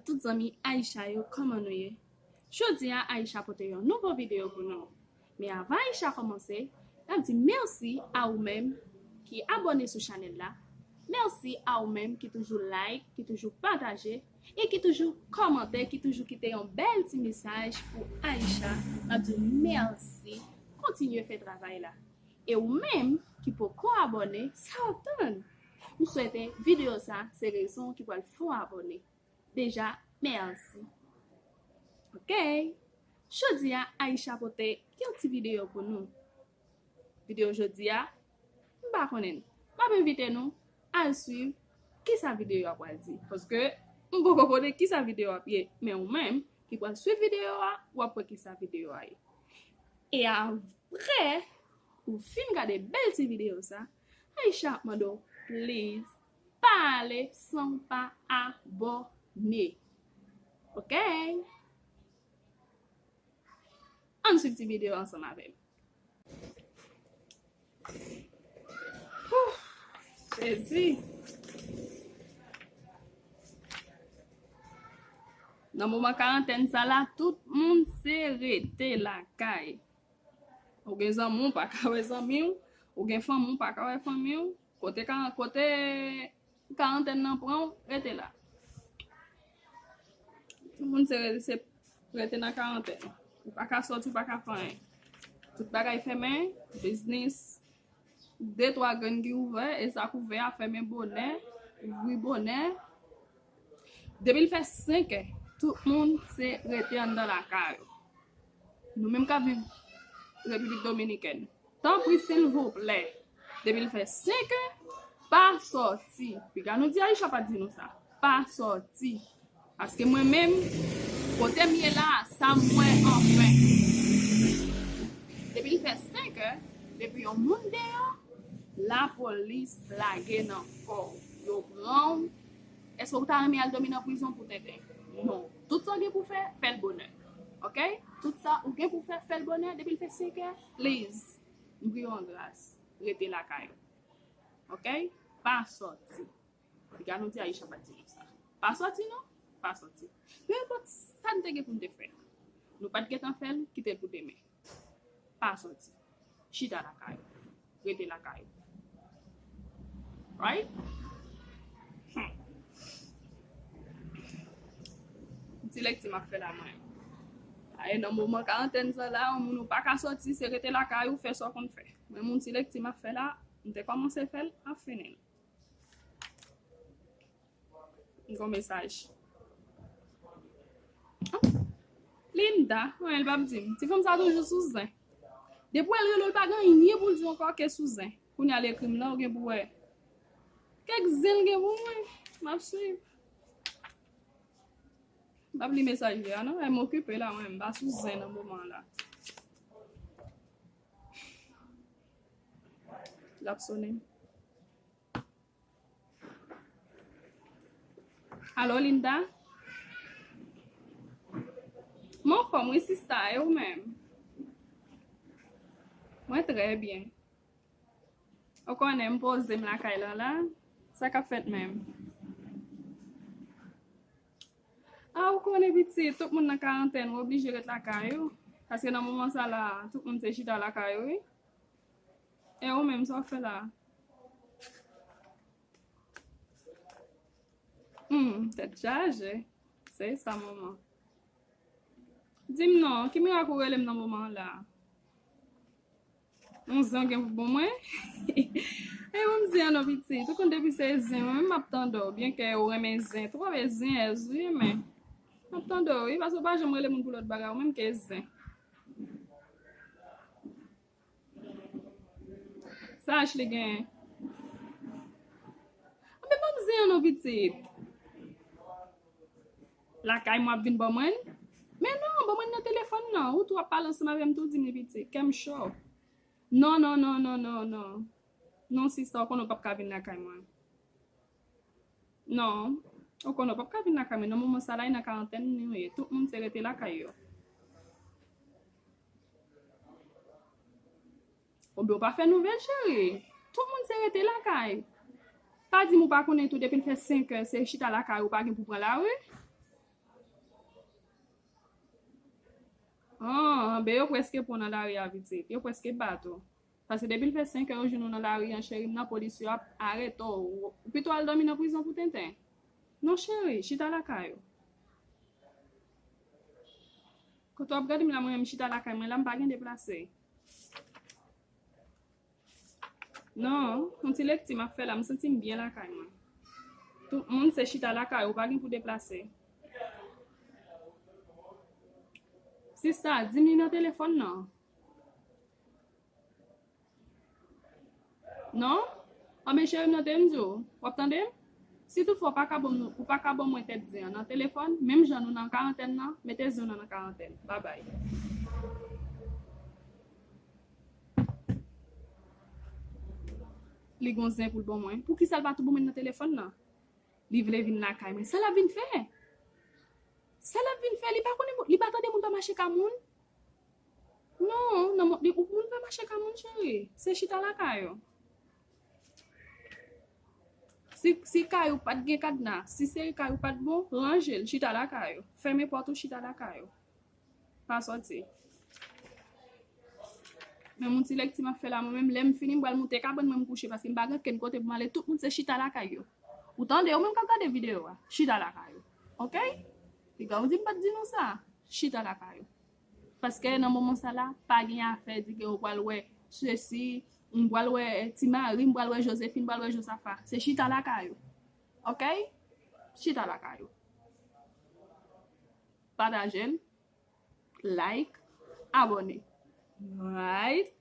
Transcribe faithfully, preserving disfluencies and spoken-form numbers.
Tout zanmi Aisha yo, kòman nou ye? Jodi a, Aisha pote yon nouvo videyo pou nou. Men avan Aisha kòmanse, n ap di mèsi a ou menm ki abòne sou chanèl la. Mèsi a ou menm ki toujou like, ki toujou pataje, e ki toujou kòmante, ki toujou kite yon bèl ti mesaj pou Aisha. N ap di w mèsi. Kontinye fè travay la. E ou menm ki poko abòne, sa w ap tann? M swete videyo sa se rezon ki pral fè w abòne. Deja, mèsi. Ok. Jodi a, Aisha pote yon ti videyo pou nou. Videyo jodi a, m pa konnen. M ap envite nou al swiv kisa videyo a pral di. Paske m poko konnen kisa videyo a ap ye. Men ou menm ki pral swiv videyo a, w ap wè kisa videyo a ye. E apre ou fin gade bèl ti videyo sa, Aisha ap mande w, please, pa ale san w pa abòne. Ok? Ann swiv ti videyo ansanm avè m. Huh, Jezi. Nan moman karantèn sa la, tout moun se rete lakay. Ou gen zanmi w, ou pa ka wè zanmi w. Ou gen fanmi w, ou pa ka wè fanmi w. Kote ka, kote karantèn nan pran w, rete la. Tout moun se, se rete nan karantèn. Ou pa ka sòti, ou pa ka fè anyen. Tout bagay fèmen, biznis, de twa grenn ki ouvè, e sa k ouvè a fèmen bonè, ouvri bonè. Depi l fè senk è, tout moun se rete anndan lakay yo. Nou menm k ap viv Repiblik Dominikèn, tanpri, silvouplè, depi l fè senk è, pa sòti. Piga nou di Aisha pa t di nou sa. Pa sòti. Paske mwen menm, kote m ye la, sa m wè anfen. Depi l fè senk è, depi yon moun deyò, lapolis lage nan kò w. Yo pran w. Èske w ta renmen al dòmi nan prizon pou tenten? Non. Tout sa w gen pou fè, fè l bonè. Ok? Tout sa ou gen pou fè, fè l bonè. Depi l fè senk è, please, m priye w an gras, rete lakay ou. Ok? Pa sòti. Piga nou di Aisha pa t di nou sa. Pa sòti non. Pa sòti. Peu importe sa n te gen pou n te fè, nou pa t gentan fè l, kite l pou demen. Pa sòti. Chita lakay ou. Rete lakay ou. Right? Hmm. Ti lekti m ap fè la mwen. Aye, nan moman karantèn sa la, yon moun ou pa ka sòti, se rete lakay ou, fè sa w konn fè. Mwen, moun, ti lekti m ap fè la, m te kòmanse fè l, m ap fini l. M gon mesaj. Ah, Linda, anyen l p ap di m. Ti fanm sa toujou sou zen. Depi w wè l rele w, l pa gen anyen pou l di w ankò ke sou zen. Kounye a l ekri m la, ou gen pou wè kèk zen l gen pou mwen. M ap swiv. M p ap li mesaj li a non, e m okipe la mwen, m pa sou zen nan moman la. L ap sonnen. Alo, Linda? Mwen anfòm wi, sista, e ou menm? Mwen trè byen. Ou konnen m poze m lakay lan la. Sa k ap fèt menm? A, ou konnen pitit, tout moun nan karantèn, ou oblije ret lakay ou. Paske nan moman sa la, tout moun se chita lakay ou, wi. E ou menm, sa w fè la? Hmm, tèt chaje. Se sa, manman. Di m non, ki mirak ou rele m nan moman an la? Yon zen w gen pou ban mwen? E ban m zen an non, pitit. Ou konn depi se zen, mwen menm m ap tande w. Byenke ou renmen zen twòp, e zen èz ou renmen. M ap tande w, wi, paske ou pa janm rele moun pou lòt bagay, ou menm ke zen. Sa Ashley genyen? Anben, ban m zen an non, pitit. Lakay mwen ap vin ban mwen l? Men non, ban mwen l nan telefòn nan. Ou tou ap pale ansanm avè m tou, di m li pitit. Kè m cho. Non, non, non, non, non, non. Non, sista, ou konnen ou p ap ka vin lakay mwen. Non, ou konnen ou p ap ka vin lakay mwen. Nan moman sa la, e nan karantèn nou ye. Tout moun se rete lakay yo. Oubyen ou pa fè nouvèl, cheri. Tout moun se rete lakay. Pa di m ou pa konnen tou, depi l fè senk è, se chita lakay ou, pa gen pou pran lari. Anben, yo prèske pran w nan lari a, pitit. Yo prèske bat ou. Paske depi l fè senk è yon jou nou nan lari an, cheri m, nan polis yo ap arete w. Ou pito al dòmi nan prizon pou tenten. Non, cheri, chita lakay ou. Kote w ap gade m la, mwen menm chita lakay mwen la, m pa gen deplase. Non, yon ti lekti m ap fè la, m santi m byen lakay mwen. Tout moun se chita lakay ou, pa gen pou deplase. Sista, di m li nan telefòn nan. Non? Anben, cheri m, nan te m di w. W ap tande m? Si toutfwa w pa ka ban m, ou pa ka ban mwen tèt zen an nan telefòn, menm jan nou nan karantèn nan, mete zen w nan nan karantèn. Babay. Li gon zen pou l ban mwen. Poukisa l pa tou ban mwen nan telefòn nan? Li vle vin lakay mwen. Sa l ap vin fè? Sa l ap vin fè? Li pa konnen moun, li pa tande moun pa mache ka moun? Non, nan moun, li, moun pa mache ka moun, cheri. Se chita lakay ou. Si, si kay ou pa t gen kadna, si seri kay ou pa t bon, ranje l, chita lakay ou. Fèmen pòt ou, chita lakay ou. Pa sòti. Men moun ti lekti m ap fè la, mwen menm, lè m fini, m pral moute kabann mwen, m kouche, paske m pa gen kenn kote pou m ale, tout moun se chita lakay yo. Ou tande, ou menm k ap gade videyo a, chita lakay ou. Oke? Piga ou di m pa t di nou sa, chita lakay ou. Paske nan moman sa la, pa gen afè di ke ou pral wè sesi, m pral wè ti mari, m pral wè Josephine, m pral wè Josafa. Se chita lakay ou. Oke? Chita lakay ou. Pataje l, like, abòne. Right?